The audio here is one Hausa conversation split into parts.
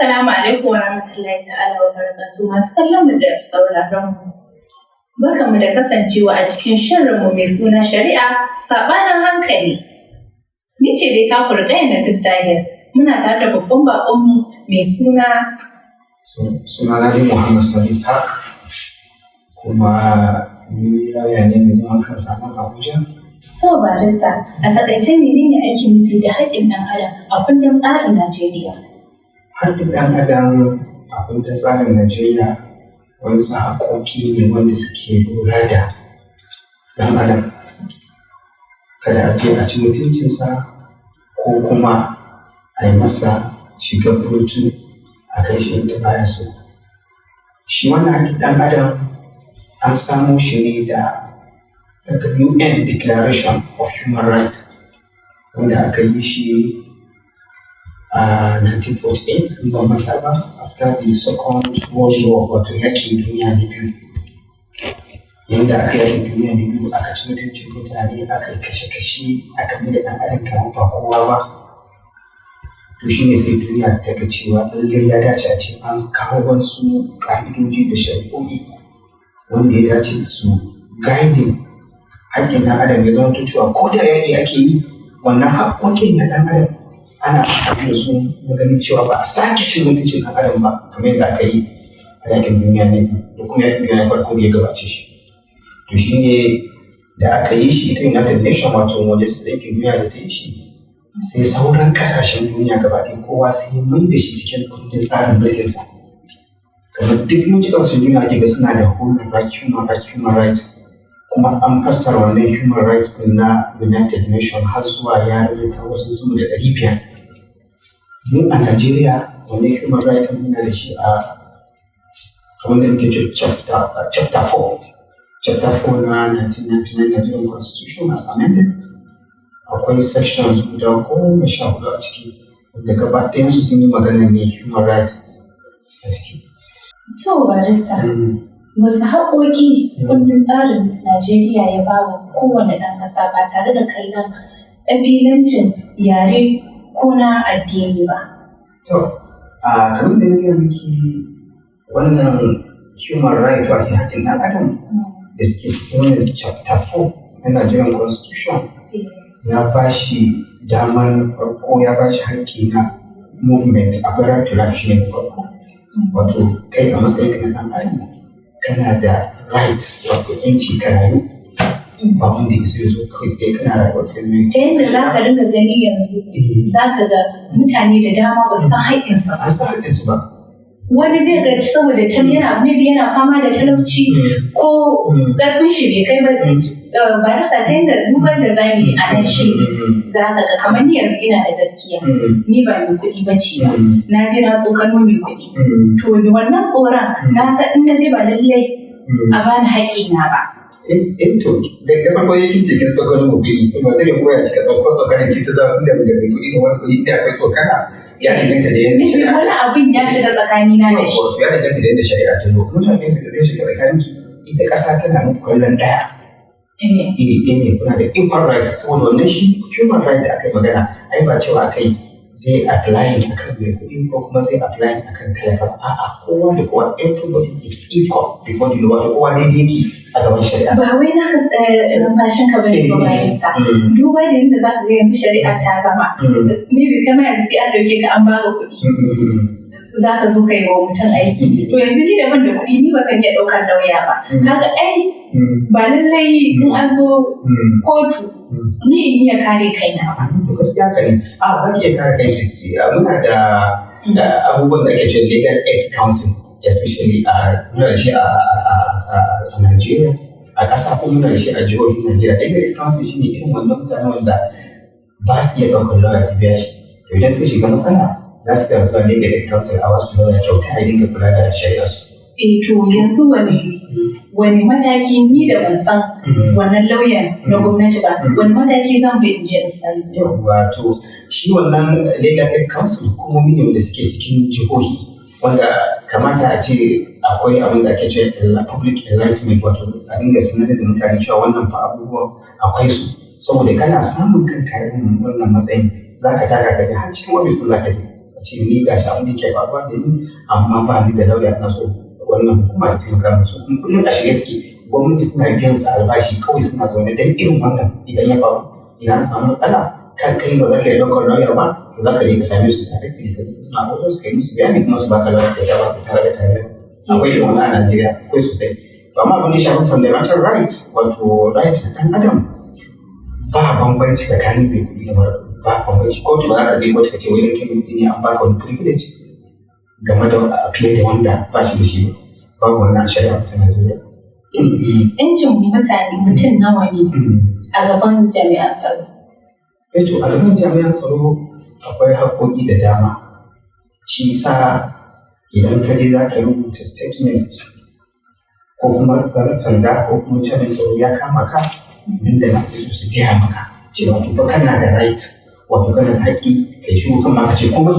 Assalamu alaikum wa rahmatullahi ta'ala wa barakatuhu, masu kallon mu da sauraron mu. Barkanmu da kasancewa a cikin shirinmu mai suna Shari'a Saɓanin Hankali. Ni ce dai taku Rukayya Nazif Tahir. Muna tare da babban baƙonmu mai suna Sunana dai Muhammad Sani Ishaq, kuma ni lauya ne mai zaman kansa a nan Abuja. To, barista, a taƙaice menene ake nufi da haƙƙin ɗan adam a kundin tsarin Najeriya? Haƙƙin ɗan adam a kundin tsarin Najeriya wasu haƙƙoƙi ne wanda suke lura da ɗan adam. Kada a je a ci mutuncinsa ko kuma a yi masa shigar burtu a kai shi inda baya so. Shi wannan haƙƙin ɗan adam an samo shi ne daga UN Declaration of Human Rights, wanda aka yi shi a 1948, in ban manta ba, after the Second World War, wato yakin duniya na biyu. Yanda aka yakin duniya na biyu, aka ci mutuncin mutane, aka yi kashe-kashe, aka mai da ɗan adam kamar ba kowa ba. To, shi ne sai duniya ta ga cewa lallai ya dace a ce an kawo wasu ƙa'idoji da shari'o'i wanda ya dace su guiding haƙƙin ɗan adam, ya zama cewa ko da yaƙi ake yi, wannan haƙƙoƙin na ɗan adam ana amfani da su na ganin cewa ba a sake cin mutuncin ɗan adam ba kamar yadda aka yi a yaƙin duniya na biyu da kuma yaƙin duniya na farko da ya gabace shi. To, shi ne da aka yi shi, ita United Nation, wato Majalisar Ɗinkin Duniya, da ta yi shi, sai sauran ƙasashen duniya gaba ɗaya kowa sai ya mai da shi cikin kundin tsarin mulkinsa. Kamar duk yawancin ƙasashen duniya ake ga suna da human right, human right, human right, kuma an fassara wannan human rights ɗin na United Nation har zuwa yarurruka wajen sama da 500. Mu a Najeriya, wannan human right ɗin muna da shi a wanda muke ce chapter 4, chapter 4 na 1999 Nigerian Constitution as amended. Akwai sections guda 14 a ciki wanda gaba ɗayansu sun yi magana ne human rights a ciki. To, barista, wasu haƙoƙi kundin tsarin Najeriya ya ba wa kowane ɗan ƙasa ba tare da kallon ƙabilancin, yare ko na addini ba? To, a kamar da na gaya miki, wannan human right, wato haƙƙin ɗan adam da suke cikin wannan chapter 4 na Nigerian Constitution, ya ba shi damar farko, ya ba shi haƙƙi na movement. Akwai right to life, shi ne na farko. Wato kai a matsayin na ɗan adam kana da right, wato ‘yanci ka rayu, ba wanda isa ya zo kai tsaye kana rayuwar ka zai Ta yadda za ka dinga gani yanzu, za ka ga mutane da dama ba su san haƙƙinsu ba. Ba su haƙƙinsu ba. Wani zai ga saboda yana maybe yana fama da talauci ko ƙarfin shi bai kai ba. Barista, ta yadda duban da za mu yi a nan shi ne, za ka ga kamar ni yanzu ina da gaskiya. Ni ba mai kuɗi ba ce ba. Na je na tsokano mai kuɗi. To, ni wannan tsoron na san in na je ba lallai a bani haƙƙina ba. Eh, to, da farko yake kin ce kin tsokano mai kuɗi, to ba sai da koya kika tsoko tsokanan ce ta zama inda da mai kuɗi da wani kuɗi, inda akwai tsokana, ya danganta da yadda Maybe shari'a wani abin ya shiga tsakanina da shi. Ya danganta da yadda shari'a ta zo. Mutane da zai shiga tsakaninki, ita ƙasa tana muku kallon ɗaya. Iri ɗaya ne, kuna da equal rights, saboda wannan shi human right da aka yi magana, ai ba cewa aka yi zai applying akan mai kuɗi ko kuma zai applying akan talaka ba. A'a, kowa da kowa, everybody is equal before the law, wato kowa daidai yake a gaban shari'a. Ba wai na numfashin ka bane ba, barista. Duba da yadda za ka ga yanzu shari'a ta zama. Maybe kamar yanzu sai an ɗauke ka an baka kuɗi. Za ka zo ka yi wa mutum aiki. To, yanzu ni da ban da kuɗi, ni ba zan iya ɗaukar lauya ba. Kaga ai ba lallai in an zo kotu ni in iya kare kaina ba. To, gaskiya ka ne. A za ki iya kare kanki. Muna da abubuwan da ake cewa legal aid council, especially a muna da shi a Najeriya a ƙasa, ko muna da shi a jihohin Najeriya. Legal aid council shine irin wannan mutane wanda ba su iya ɗaukar lauya su biya shi. To, idan sun shiga matsala, za su iya zuwa legal aid council a wasu lauya kyauta a dinga kula da shari'ar su. Eh, to, yanzu wani mataki, ni da ban san wannan lauyan na gwamnati ba, wani mataki zan bi in je in sani? Yawwa, to, shi wannan legal aid council hukumomi ne wanda suke cikin jihohi, wanda kamata a ce akwai abin da ake cewa public enlightenment, wato a dinga sanar da mutane cewa wannan fa abubuwan akwai su, saboda kana samun kanka irin wannan matsayin, za ka taka ka je har cikin ofis ɗin, za ka je A ce ni gashi abin da ke faruwa da ni, amma ba ni da lauya, ina so wannan hukuma ta taimaka musu. Kuma kullum a shirye suke, gwamnati tana biyan su albashi, kawai suna zaune don irin wannan idan ya faru, idan an samu matsala kan kai ba za ka iya ɗaukar lauya ba, to za ka je ka same su directly, ka suna wajen su, kai musu bayani kuma su baka lauya da ba tare da kariya. Akwai irin wannan a Najeriya, akwai sosai. To amma abin da ya shafi fundamental rights, wato rights na ɗan adam, ba bambanci tsakanin mai kuɗi da mara kuɗi, ba bambanci. Kotu ba za ka je kotu ka ce wai dan kai mai kuɗi ne an baka wani privilege game da fiye da wanda ba shi da shi ba. Babu wannan shari'a ta Najeriya. Yancin mutane mutum nawa ne a gaban jami'an tsaro? Eh, to a gaban jami'an tsaro akwai haƙƙoƙi da dama. Shi sa idan ka je za ka rubuta statement, ko kuma ɗan sanda ko kuma jami'an tsaro ya kama ka, nan da nan su gaya maka cewa to fa kana da right, wato kana da haƙƙi kai shiru kan ma ka ce komai.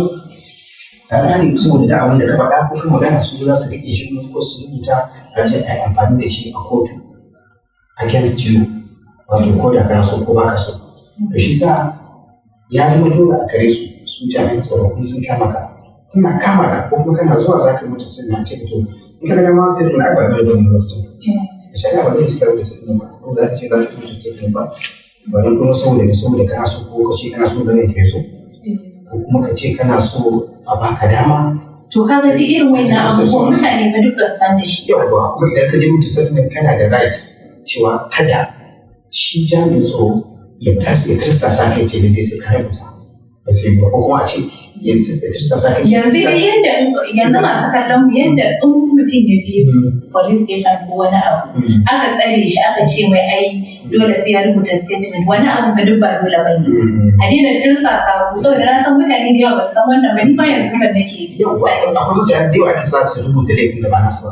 Ka gane? Saboda da abin da ka faɗa ko ka magana, su za su riƙe shi ko su rubuta a je a yi amfani da shi a kotu against you, wato ko da kana so ko baka so. To shi sa ya zama dole a kare su, su jami'an tsaro, in sun kama ka, suna kama ka ko kuma kana zuwa za ka mutu suna ce to in ka ga dama statement, ai ba dole bane lokacin shari'a ba zai cika rubuta statement ba, ko za ka ce za ka rubuta statement ba, ba don kuma saboda ne, saboda kana so ko ka ce kana so ganin ka zo, ko kuma ka ce kana so a baka dama. To kaga duk irin wannan abubuwan mutane ba duk ba su san da shi. Yawwa, kuma idan ka je rubuta statement kana da right cewa kada shi jami'in tsaro ya tashi ya tirsasa kai ce lalle sai ka rubuta, ba sai ba, ko kuma a ce ya tirsasa kai. Yanzu dai yanda yanzu masu kallon mu, yanda in mutum ya je police station ko wani abu, aka tsare shi, aka ce mai ai dole sai ya rubuta statement, wani abu fa duk ba dole ba ne. A daina tirsasa ku, saboda na san mutane da yawa ba su san wannan ba, ni ma yanzu kan nake. Yawwa, akwai mutane da yawa ake sa su rubuta laifin da ba nasu ba.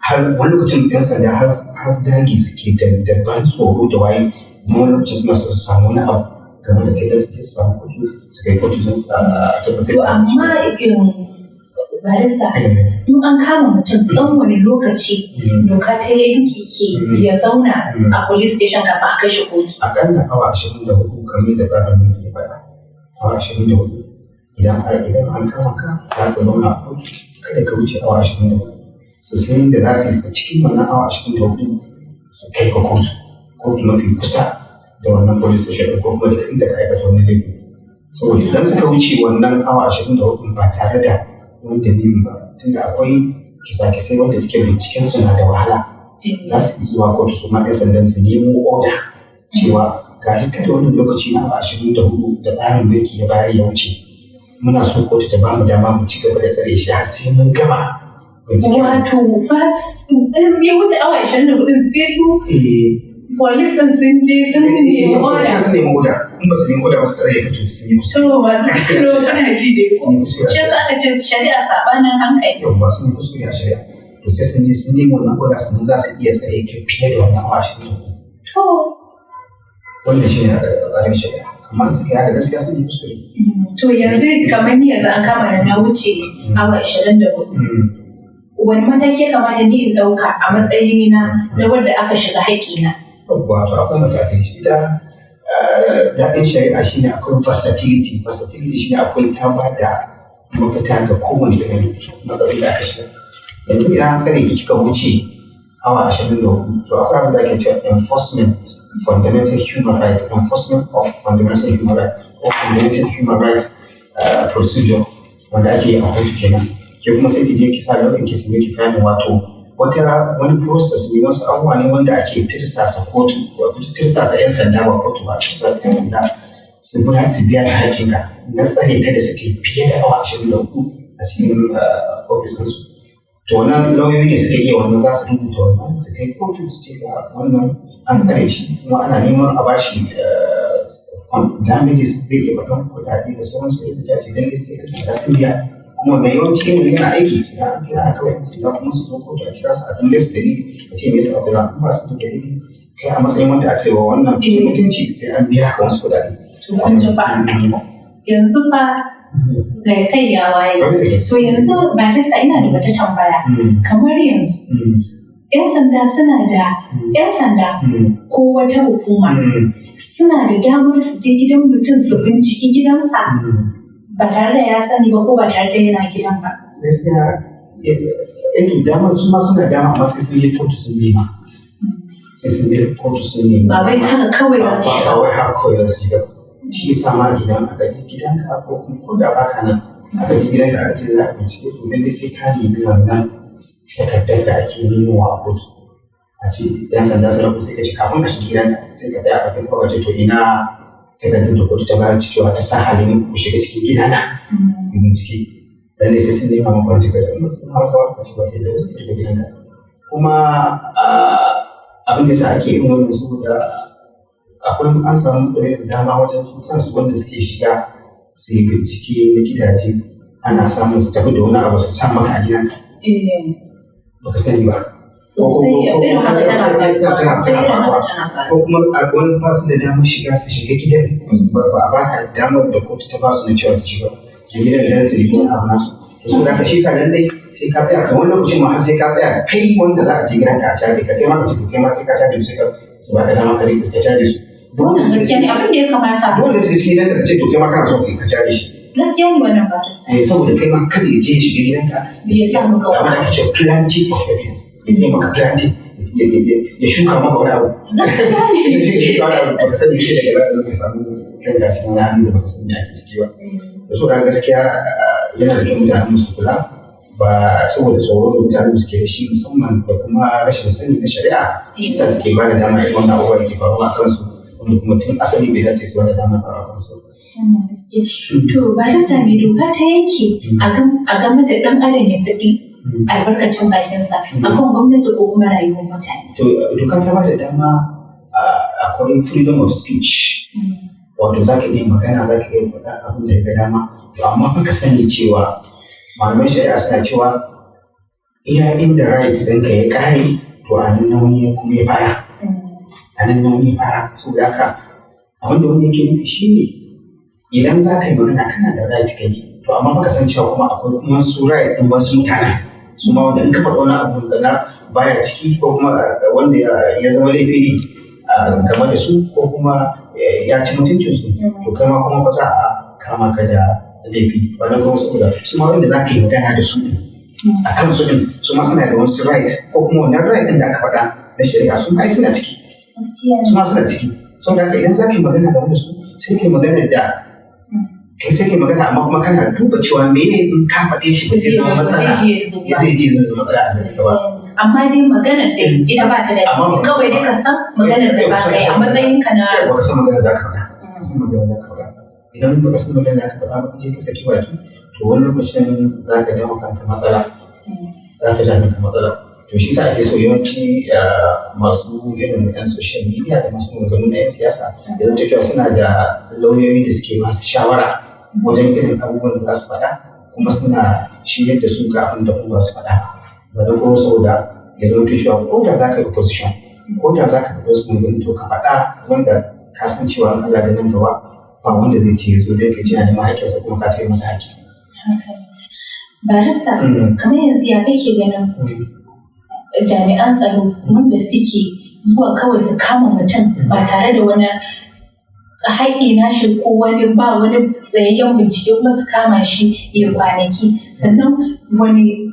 Har wani lokacin yan sanda har zagi suke da ban tsoro da waye, kuma wani lokacin suna so su samu wani abu game da kai da su samu kotu, su kai kotu don su tabbatar. To amma barista, in an kama mutum, tsawon wani lokaci doka ta yanke ke ya zauna a police station kafin a kai shi kotu? Aƙalla awa 24, kamar yadda tsarin mulki ya faɗa. Awa 24. Idan an kama ka, za ka zauna a kotu, kada ka wuce awa 24. Su san yadda za su yi cikin wannan awa 24 su kai ka kotu. Kotu mafi kusa da wannan police station ko kuma daga inda ka aikata wani laifi. Saboda idan suka wuce wannan awa 24 ba tare da wani dalili ba, tunda akwai kisa-kisai wanda suke binciken su na da wahala, za su iya zuwa kotu su ma 'yan sandan su nemo oda cewa ga shi kada wannan lokaci na awa 24 da tsarin mulki ya bayar ya wuce, muna so kotu ta bamu dama mu ci gaba da tsare shi har sai mun gama binciken. Wato ba in ya wuce awa 24 sai su police din sun je sun nemi oda. Sai su nemi oda, in ba su nemi oda ba su tsare ka, to sun yi kuskure. To masu kallo, kana ji dai ko? Sun yi kuskure. Shi yasa aka ce shari'a sabanin hankali. Yawwa, sun yi kuskure a shari'a. To sai sun je sun nemi wannan oda sannan za su iya tsare ka fiye da wannan awa 24. Wannan shi ne a tsarin shari'a. Amma suka yi haka, gaskiya sun yi kuskure. To yanzu kamar ni yanzu an kama da na wuce awa 24. Wani mataki ya kamata ni in ɗauka a matsayina na wanda aka shiga haƙƙina? Yawwa, to akwai matakai. Shi da daɗin shari'a shine akwai versatility. Versatility shine akwai ta ba da mafita ga kowane irin matsaloli da aka shiga. Yanzu idan an tsare ki kika wuce awa 24, to akwai abin da ake cewa enforcement fundamental human right, enforcement of fundamental human right or fundamental human right procedure wanda ake yi a kotu kenan. Ke kuma sai ki je ki sa lauyan ki su miki filing, wato wata wani process ne, wasu abubuwa ne wanda ake tirsasa kotu, wato tirsasa 'yan sanda, ba kotu ba, tirsasa 'yan sanda su biya ka haƙƙinka na tsare ka da suke fiye da awa 24 a cikin ofisinsu. To wannan lauyoyi ne suke iya wannan, za su rubuta wannan su kai kotu, su ce ga wannan an tsare shi kuma ana neman a bashi damages, zai iya faɗan kuɗaɗe da sauransu da ya ce dan sai 'yan sanda sun biya. Kuma wannan yawanci yanzu yana aiki, idan an kira kawai 'yan sanda kuma su zo kotu, a kira su, a tambaye su dalili, a ce me yasa abu in ba su da dalili, kai a matsayin wanda aka yi wa wannan mutunci sai an biya ka wasu kuɗaɗe. To kun ji fa. Yanzu fa ga kai ya waye. To yanzu barista, ina da wata tambaya. Kamar yanzu 'yan sanda suna da 'yan sanda ko wata hukuma suna da damar su je gidan mutum su binciki gidansa. Ba tare da ya sani ba ko ba tare da yana gidan ba. Gaskiya eh, dama su ma suna dama, amma sai sun je kotu sun nema. Sai sun je kotu sun nema. Ba wai haka kawai za su shiga. Ba wai haka kawai za su shiga. Shi yasa ma idan aka je gidanka ko kuma ko da baka nan aka je gidanka aka ce za a bincike, to lallai sai ka nemi wannan takardar da ake nemowa a kotu. A ce yan sanda su rabu, sai ka ce kafin ka shiga gidanka sai ka tsaya a bakin kofa ka ce, "To, ina takardun da kotu ta bayar cewa ta sa halin ku shiga cikin gidana ku bincike?" Lallai sai sun nema maka wani takardar. In ba su nuna maka ba, ka ce ba ka yarda ba, sai ka shiga gidanka. Kuma abin da yasa ake irin wannan, saboda akwai an samu matsaloli da dama wajen su kansu wanda suke shiga su yi bincike na gidaje, ana samun su tafi da wani abu su sa maka a gidanka baka sani ba. Sosai, irin haka tana faruwa. Sosai irin haka tana faruwa. Ko kuma a wani ba su da damar shiga, su shiga gidan ba a baka damar da kotu ta ba su na cewa su shiga su shiga gidan don su yi wani abu nasu. To, saboda haka shi sa lallai sai ka tsaya kan wani lokacin ma har sai ka tsaya kai wanda za a je gidanka a caje ka, kai ma ka ce to kai ma sai ka caje su, sai ka su baka dama ka rike ka caje su. Wannan gaskiya ne, abin da ya kamata. Dole sai shi gidanka ka ce to kai ma kana so ka caje shi. Gaskiya ne wannan, barista. Eh, saboda kai ma kada ya je ya shiga gidanka Ya sa maka wani abin da ake cewa planting of evidence, ya je maka planting, ya shuka maka wani abu. Gaskiya ne. Ya shuka wani abu baka sani shi, daga baya ka samu kanka cikin wani hali da baka san me ake ciki ba. Da so da gaskiya yana da kyau mutanen mu su kula, ba saboda tsoro da mutanen mu suke da shi musamman da kuma rashin sani na shari'a, shi yasa suke ba da dama irin wannan abubuwa da ke faruwa a kansu, wanda kuma tun asali bai dace su ba da dama faruwa a kansu. Wannan gaskiya. To, barista, mai doka ta yanke a game da ɗan adam ya faɗi albarkacin bakinsa akan gwamnati ko kuma rayuwar mutane? To, doka ta ba da dama, akwai freedom of speech, wato za ka iya magana, za ka iya faɗa abin da ya ga dama. To, amma fa ka sani cewa malaman shari'a suna cewa iya inda right ɗinka ya ƙare, to a nan na wani ya kuma ya fara, a nan na wani ya fara. Saboda haka abin da wani yake nufi shine, idan za ka yi magana kana da right ka yi, to amma fa ka san cewa kuma akwai kuma su right ɗin wasu mutanen su ma, wanda in ka faɗa wani abu da na baya ciki ko kuma wanda ya zama laifi ne game da su ko kuma ya ci mutuncinsu, to kai ma kuma ba za a kama ka da laifi ba. Kuma saboda su ma wanda za ka yi magana da su a kan su din, su ma suna da wasu right, ko kuma wannan right din da aka faɗa na shari'a, su ma ai suna ciki. Su ma suna ciki. Saboda haka idan za ka yi magana game da su, sai ka yi magana da kai, sai ka yi magana, amma kuma kana duba cewa me ne in ka faɗe shi ba zai zama matsala, ya zai je zama matsala a gare ba. Amma dai maganar dai ita ba ta da, kawai dai ka san maganar da za ka yi a matsayin ka na Ba ka san maganar za ka faɗa, ka san maganar za ka faɗa. Idan ba ka san maganar za ka faɗa ba, ka je ka saki baki, to wani lokacin za ka jawo kanka matsala, za ka jawo kanka matsala. To, shi sa ake so yawanci masu irin yan social media da masu maganganu na yan siyasa da zama cewa suna da lauyoyi da suke ba su shawara wajen irin abubuwan da za su faɗa, kuma suna shiryar da su ga abin da kuma su faɗa ba don kuma saboda ya zama cewa ko da za ka yi opposition, ko da za ka faɗi wasu maganganu, to ka faɗa wanda ka san cewa Allah da nan gaba ba wanda zai ce ya zo dai ka ce yana neman haƙƙinsa kuma ka ce masa haƙƙi. Barista, kamar yanzu ya kake ganin jami'an tsaro wanda suke zuwa kawai su kama mutum ba tare da wani haƙƙi na shi ko wani ba wani tsayayyen bincike, kuma su kama shi ya kwanaki, sannan wani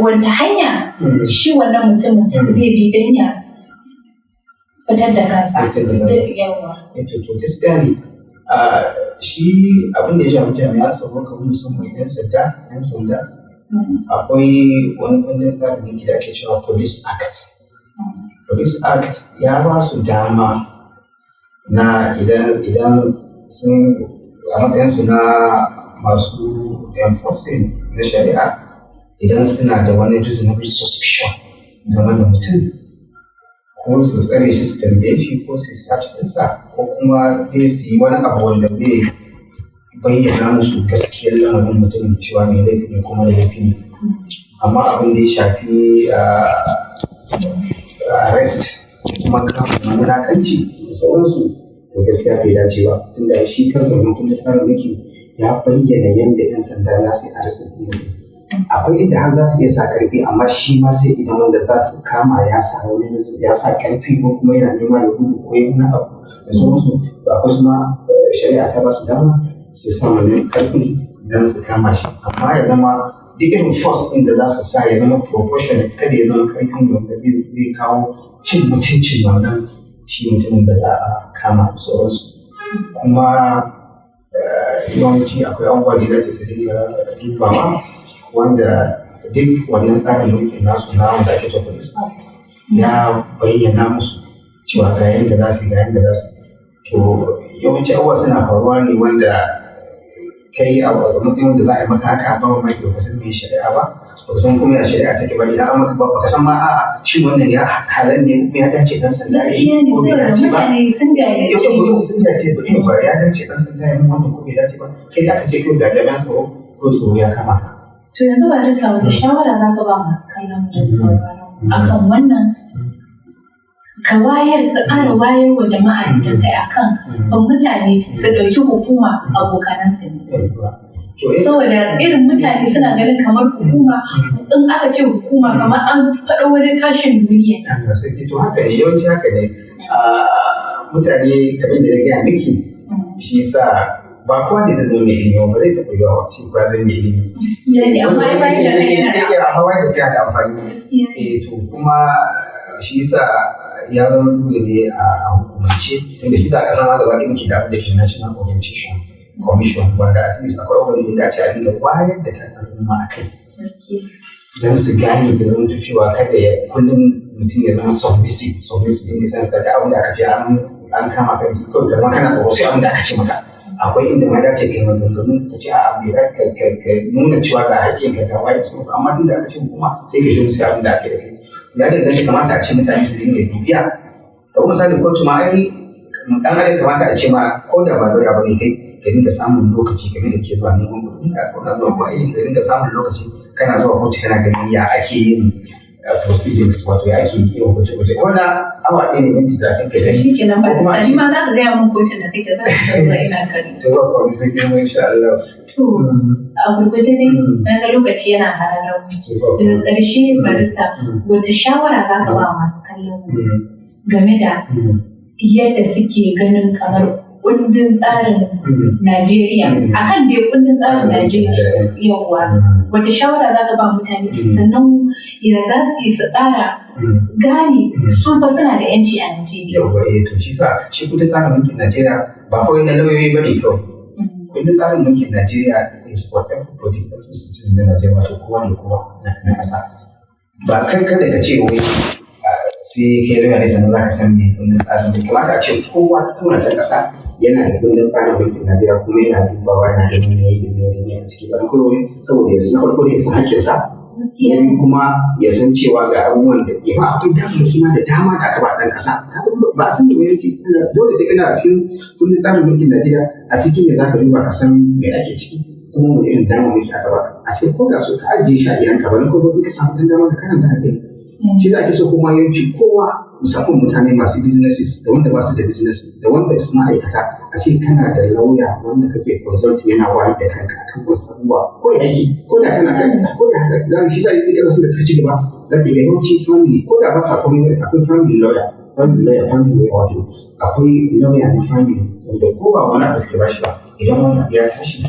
wata hanya shi wannan mutumin zai bi don ya fitar da kansa? Yawa. To, gaskiya ne, shi abin da ya shafi jami'an tsaro, kamar musamman 'yan sanda, akwai wani kundin tsarin mulki da ake cewa Police Act. Police Act ya ba su dama na idan sun a matsayinsu na masu enforcing na shari'a, idan suna da wani reasonable suspicion game da mutum, ko su tsare shi su tambaye shi, ko su search ɗinsa, ko kuma dai su yi wani abu wanda zai bayyana musu gaskiyar lamarin mutumin, cewa mai laifi ne kuma laifi ne. Amma abin da ya shafi arrest kuma kama wulakanci da sauransu, to gaskiya bai dace ba, tunda shi kansa wannan kundin tsarin mulki ya bayyana yadda 'yan sanda za su yi arrest ɗin mutum. Akwai inda har za su iya sa karfi, amma shi ma sai idan wanda za su kama ya sa wani ya sa karfi, ko kuma yana nema ya gudu ko ya wani abu da sauransu. To, akwai su ma shari'a ta ba su dama su sa wannan karfin Don su kama shi, amma ya zama duk irin force ɗin da za su sa ya zama proportionate, kada ya zama karfin da zai kawo cin mutuncin wannan shi mutumin da za a kama da sauransu. Kuma yawanci akwai abubuwa da ya dace su dinga dubawa, wanda duk wannan tsarin mulkin nasu na wanda ake cewa Police Act ya bayyana musu cewa ga yadda za su, ga yadda za su. To, yawanci abubuwa suna faruwa ne wanda kai a matsayin da za a yi maka haka, ba mamaki ba ka san me shari'a ba, ba ka san kuma ya shari'a take ba. Idan an maka, ba ka san ma a'a, shin wannan ya halal ne kuma ya dace dan sanda ya yi ko bai dace ba. Mutane sun jahilci. Sun jahilci ba ya dace dan sanda ya yi wannan ko bai dace ba. Kai da aka ce kai ga jami'an tsaro ko tsoro ya kama ka. To, yanzu barista, wata shawara za ka ba masu kallon mu da sauraron akan wannan, ka wayar, ka ƙara wayar wa jama'a da kai akan ban mutane su ɗauki hukuma abokanan su ne? Saboda irin mutane suna ganin kamar hukuma, in aka ce hukuma, kamar an faɗo wani tashin duniya. Allah sarki, to haka ne, yawanci haka ne. Mutane, kamar da na gaya miki, shi sa ba kowa ne zai zama mai ilimi ba, zai taɓa yiwa shi ba zai mai ilimi. Gaskiya ne, amma ai bayan da kai yana da amma bayan da kai da amfani. Gaskiya. Eh, to kuma shi sa ya zama dole ne a hukumance, tunda shi za ka san gaba ɗaya muke da abin da ke National Orientation Commission, wanda at least akwai wanda ya dace a dinga wayar da kan al'umma a kai don su gane da zama cewa kada ya kullum mutum ya zama submissive in the sense that abin da aka ce an kama ka da shi, kawai ka zama kana tsoro sai abin da aka ce maka. Akwai inda ma dace kai maganganu, ka ce a'a, bai ka nuna cewa ga haƙƙin ka, ga waye su, amma inda aka ce hukuma sai ka shiru sai abin da aka yi da kai. Ya danganta, kamata a ce mutane su dinga bibiya. Da kuma misali kotu ma, ai dan adam kamata a ce ma ko da ba lauya bane kai, ka dinga samun lokaci game da ke zuwa neman kuɗin ka ko na zuwa ko aiki, ka dinga samun lokaci kana zuwa kotu, kana ganin ya ake yin proceedings, wato ya ake yin hukunce-hukunce, ko na awa 1 ne, minti 30 ka gani. Shi kenan ba da ni ma za ka gaya min kotun da kake, za ka zuwa ina kallo. To, ba komai, sai kin insha Allah. To, a gurguje dai, na ga lokaci yana hararar mu. Daga ƙarshe, barista, wata shawara za ka ba masu kallon mu game da yadda suke ganin kamar kundin tsarin Najeriya, akan dai kundin tsarin Najeriya, yawwa, wata shawara za ka ba mutane, sannan ya za su yi su ƙara gane su fa suna da yanci a Najeriya? Yawwa, eh, to shi sa shi kundin tsarin mulkin Najeriya ba kawai na lauyoyi bane kawai. Kundin tsarin mulkin Najeriya is for everybody, every citizen na Najeriya, wato kowa da kowa na ƙasa. Ba kai kada ka ce wai sai kai lauya ne sannan za ka san me kundin tsarin mulki. Kamata a ce kowa, kowane ɗan ƙasa yana da kundin tsarin mulkin Najeriya kuma yana dubawa, yana ganin me da me da me a ciki, ba kawai saboda ya na farko da ya san hakkinsa, na biyu kuma ya san cewa ga abubuwan da ya ba, akwai damammaki ma da dama da aka ba ɗan ƙasa ba a sani ba. Yawanci dole sai kana a cikin kundin tsarin mulkin Najeriya, a cikin ne zaka duba ka san me ake ciki kuma wani irin damammaki aka baka a cikin. Ko da so ka ajiye shi a gidanka ba ko in ka samu ɗan dama ka karanta ka gani. Shi za ake so kuma yawanci kowa, musamman mutane masu businesses da wanda ba su da businesses da wanda su ma'aikata, a ce kana da lauya wanda kake consulting, yana wayar da kanka akan wasu abubuwa, ko ya yake, ko da kana kan ko da haka za shi sa yanzu kasashen da suka ci gaba za ki ga yawanci family, ko da ba sa komai, akwai family lawyer, family lawyer, family lawyer, wato akwai lawyer na family wanda ko ba wani abu suke bashi ba, idan wani abu ya tashi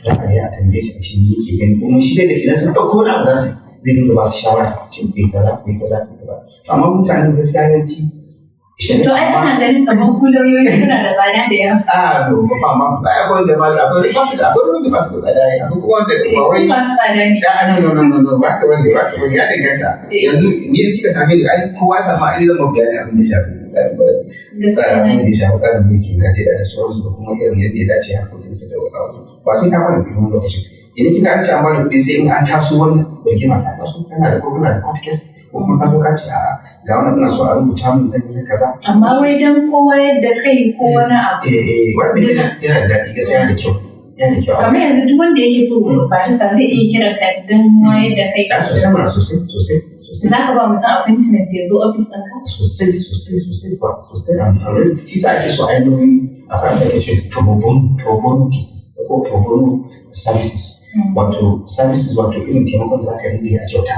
za a je a tambaye shi a ce ni ke gani, kuma shi dai da kenan sun ɗauko wani abu za su zai dinga ba su shawara, ce ku yi kaza, ku yi kaza, ku yi kaza. Amma mutane gaskiya yawanci To, ai ana ganin kamar ku lauyoyi kuna da tsada da yawa. A no, ba ma ba, akwai wanda ma akwai ba su da, akwai wanda ba su da tsada, akwai kuma wanda ba wai Masu tsada ne. Da, no, no, no, no, ba ka bane, ba ka bane, ya danganta. Yanzu ni da kika same ni, ai kowa ya samu, ai zan bayani abin da ya shafi tsarin abin da ya shafi tsarin mulkin Najeriya da sauransu, da kuma irin yadda ya dace hakokinsu da wasu. Ba sai ka bada kuɗi wani lokacin. Idan kika an ce an bada kuɗi, sai in an taso wani rigima ta taso, kana da ko kana da court case, ko kuma ka zo ka ce a'a, ga wani ina so a rubuta min, zan yi na kaza. Amma wai dan kowa yadda kai ko wani abu. Eh eh, wanda yana da daɗi gaskiya, yana da kyau. Yana da kyau. Kamar yanzu duk wanda yake so, barista zai iya kiran ka don wayar da kai? Ah, sosai mana, sosai sosai sosai. Za ka ba mutum appointment ya zo ofis ɗinka? Sosai sosai sosai kuwa, sosai. Amfani shi sa ake so ainihin akwai abin da ake ce pro bono cases ko pro bono services, wato services, wato irin taimakon da aka dinga yi a kyauta.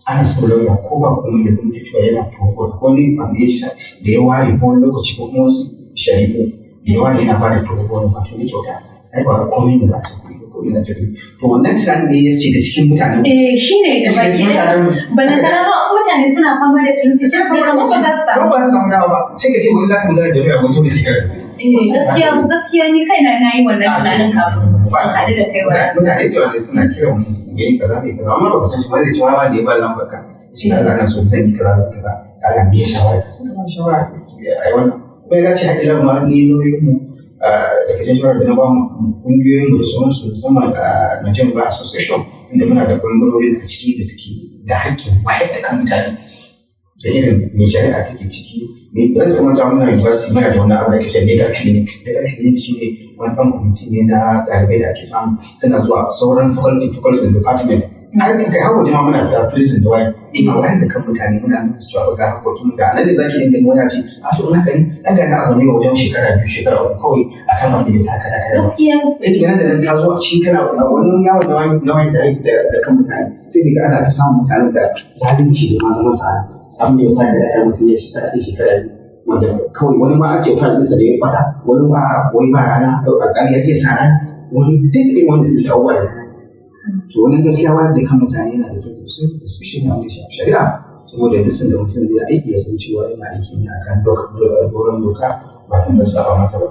Ana son lauya ko ba komai ya zama cewa yana pro bono, ko ne abu ya sha da ya ware ko wani lokaci ko kuma wasu shari'u da ya ware yana ba da pro bono, wato ne kyauta. Ai ba komai ne za a ce kuɗi. ko ina jirgi. To wannan tunanin ne ya shiga cikin mutanen. Eh, shine Ya gaba shiga cikin ki ɗaya. mutanen mu. Balantana ma in mutane suna fama da talauci, sai su ga kamar ba za su samu. Ba za su samu dama ba. Sai ka ce wani za ka magana da lauya, wani sai ka Eh, gaskiya gaskiya, ni kaina na yi wannan tunanin kafin in haɗu da kai wa. Mutane da wanda suna kiran mu, me kaza, me kaza, amma ba ka san shi ba, zai ce wa ne ba lambar ka shi, Allah na so zan yi kaza, zan kaza, Allah me shawara ka, sai ka ba shawara ai wannan kuma ya dace. Hakila ma ni lauyoyin mu da kashin shawara da na ba mu kungiyoyin mu da sauransu, musamman a Nigerian Bar Association, inda muna da bangarorin a ciki da suke da haƙƙin wayar da kan mutane da irin me shari'a take ciki. Me dan ta manta, muna university muna da wani abu da ake cewa legal clinic. Legal clinic shine wani ɗan kwamiti ne na ɗalibai da ake samu, suna zuwa sauran faculty and department, har kai har waje ma muna fita, prison da waye, ina wayar da kan mutane, muna nuna su cewa ga haƙoƙin mutane. Nan ne zaki dinga ganin wani ce, a to in haka ne dan ga na azumi wajen shekara 2, shekara 3, kawai akan wanda bai taka da kai ba. Sai ki nan da nan ka zo a cikin kana wannan yawon na wayar da kan mutane, sai ki ga ana ta samun mutanen da zalunci ne ma zaman sa abin da ya taka da kan mutum ya shekara 1, shekara 2, wanda kawai wani ma ake fara ɗinsa da ya fata, wani ma wai ba rana, alƙali ya iya sa rana, wani duk irin wanda zai abubuwa da. To wannan gaskiya wayar da kan mutane yana da kyau sosai, especially wanda ya shafi shari'a, saboda duk sanda mutum zai aiki ya san cewa yana aiki ne akan doron doka, ba tare da saba mata ba.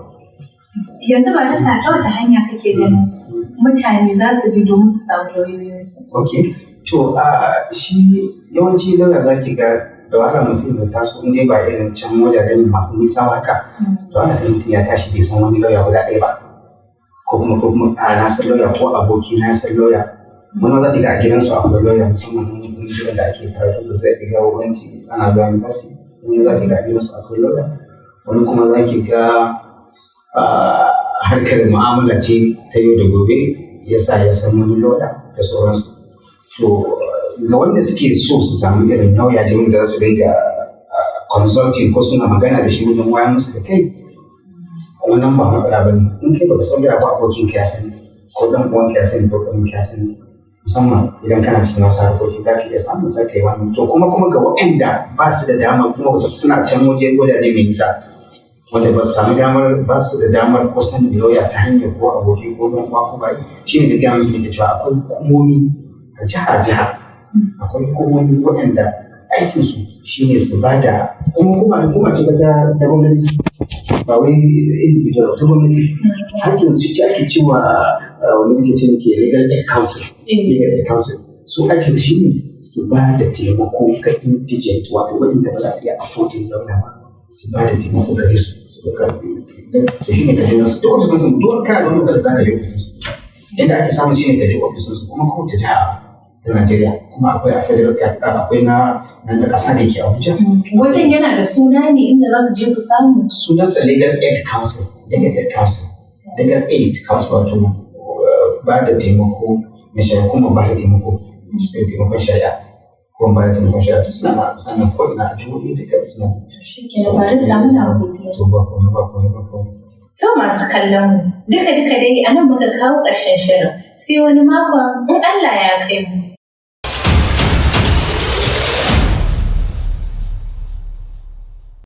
Yanzu ba ta wata hanya kake ganin mutane za su bi domin su samu lauyoyinsu? Ok, to a shi yawanci lauya za ki ga da wahala mutum ya taso, in dai ba irin can wajajen masu nisa haka, da wahala mutum ya tashi bai san wani lauya guda ɗaya ba, ko kuma a na san lauya, ko aboki na san lauya. Wani za ki ga a gidansu akwai lauya, musamman gidan da ake karatu da zai ga wanci ana zuwa university. Wani za ki ga a gidansu akwai lauya, wani kuma za ki ga harkar mu'amala ce ta yau da gobe ya sa ya san wani lauya da sauransu. To ga wanda suke so su samu irin lauya da wanda za su dinga consulting ko suna magana da shi wajen wayar musu da kai, wannan ba matsala ba ne. In kai baka san lauya ba, abokin ka ya sani, ko dan uwan ka ya sani, ko ɗan ka ya sani, musamman idan kana cikin wasu harkoki, za ka iya samun sa kai wannan. To kuma ga waɗanda ba su da dama, kuma suna can wajaje mai nisa, wanda ba su samu damar, ba su da damar ko sanin lauya ta hanyar ko aboki ko ɗan uwa ko bai, shi ne da gaya miki nake cewa akwai hukumomi a jiha jiha, akwai hukumomi waɗanda aikinsu shine su ba da, kuma hukuma ce ta gwamnati, ba wai individual, ta gwamnati. Hakkin su ce ake cewa wani muke ce muke legal aid council. Legal aid council, su aikin su shine su ba da taimako ga indigent, wato waɗanda ba za su iya affording lauya ba, su ba da taimako gare su. To shine ka je nasu duk ofisin su, duk kana da wani da za ka je ofisin su. Inda ake samu shine ka je ofisin su, kuma kowace jiha ta Najeriya, kuma akwai a federal capital, akwai na ƙasa da ke Abuja. Wajen yana da suna ne inda za su je su samu? Sunansa Legal Aid Council, Legal Aid Council, Legal Aid Council, wato ba da taimako na shari'a, kuma ba da taimako taimakon shari'a, kuma ba da taimakon shari'a ta suna sannan ko ina a jihohi duka suna. Shi ke da, barista, muna godiya. To ba komai, ba komai, ba komai. To masu kallon mu, duka duka dai a nan muka kawo ƙarshen shirin. Sai wani makon in Allah ya kai mu.